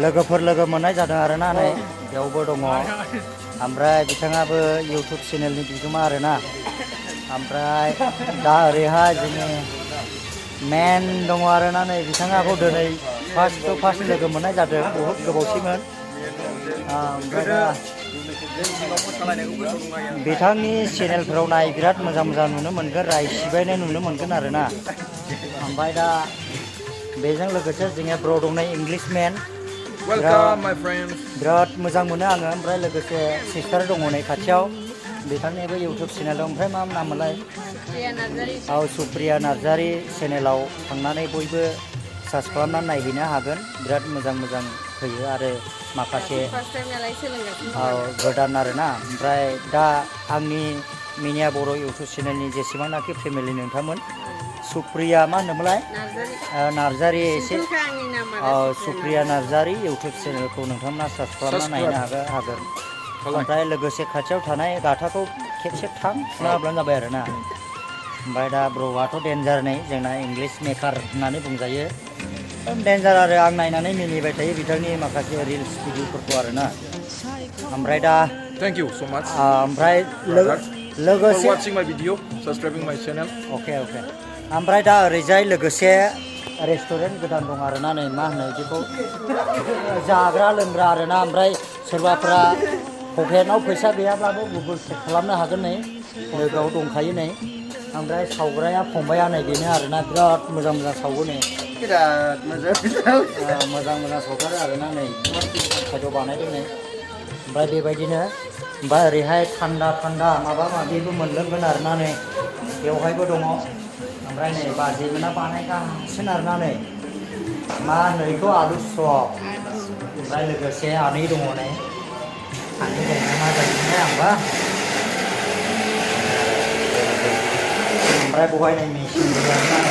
लोगोफोर लोगो मोननाय जादों आरोना नै बेयावबो दङ ओमफ्राय बिथाङाबो इउटुब चेनेलनि बिगोमा आरोना ओमफ्राय दा ओरैहाय जोंनि मेन दङ आरोना नै बिथाङाखौ दिनै फार्स्ट लोगो मोननाय जादों बहुद गोबावसैमोन ओमफ्राय दा बिथांनि चेनेलफोराव नाय बिराद मोजां नुनो मोनगोन राय सिबायनाय नुनो मोनगोन आरोना ओमफ्राय दा बेजों लोगोसे जोंहा ब्र दंनाय इंलिशमेन बिराद मोजां मोनो आङो ओमफ्राय लोगोसे सिस्टार दङ नै खाथियाव बिथांनिबो इउटुब चेनेल दं ओमफ्राय मा नाममोनलाय औ सुप्रिया नार्जारि चेनेलाव थांनानै बयबो सार्च खालामनानै नायहैनो हागोन बिराद मोजां होयो आरो माखासे गोदान आरोना ओमफ्राय दा आंनि मिनिया बर' इउटुब चेनेलनि जेसेबांनाखि फेमिलि नोंथांमोन सुप्रिया मा होनोमोनलाय नार्जारि एसे सुप्रिया नार्जारि इउटुब चेनेलखौ नोंथांमोना सार्च खालामना नायनो हागोन ओमफ्राय लोगोसे खाथियाव थानाय गाथाखौ खेबसे थां थुना होब्लानो जाबाय आरोना ओमफ्राय दा ब्र'आथ' डेन्जार नै जोंना इंलिश मेकार होननानै बुंजायो डेन्जार आरो आं नायनानै मिनिबाय थायो बिथांनि माखासे रिल्स भिडिअफोरखौ आरोना ओमफ्राय दा Thank you so much. ओमफ्राय For watching my video, subscribing my channel. अके ओमफ्राय दा ओरैजाय लोगोसे रेस्टुरेन्ट गोदान दं आरोना नै मा होनो बिदिखौ जाग्रा लोंग्रा आरोना ओमफ्राय सोरबाफ्रा पकेटआव फैसा गैयाब्लाबो गुगोल पे खालामनो हागोन नै लोगोआव दंखायो नै ओमफ्राय सावग्राया फंबाया नै बेनो आरोना बिराद मोजां सावो नै बिराद मोजां सावगारो आरोना नै खायद' बानायदों नै ओमफ्राय बेबायदिनो ओमफ्राय ओरैहाय थान्दा माबा माबिबो मोनलोंगोन आरोना नै बेवहायबो दङ ओमफ्राय नै बाजैमोना बानायगासिनो आरोना नै मा होनो बेखौ आलु चप ओमफ्राय लोगोसे आनै दङ नै आनै दंना मा जायोमोनलाय आंबा ओमफ्राय बहाय नै मेचिनबो दं आरोना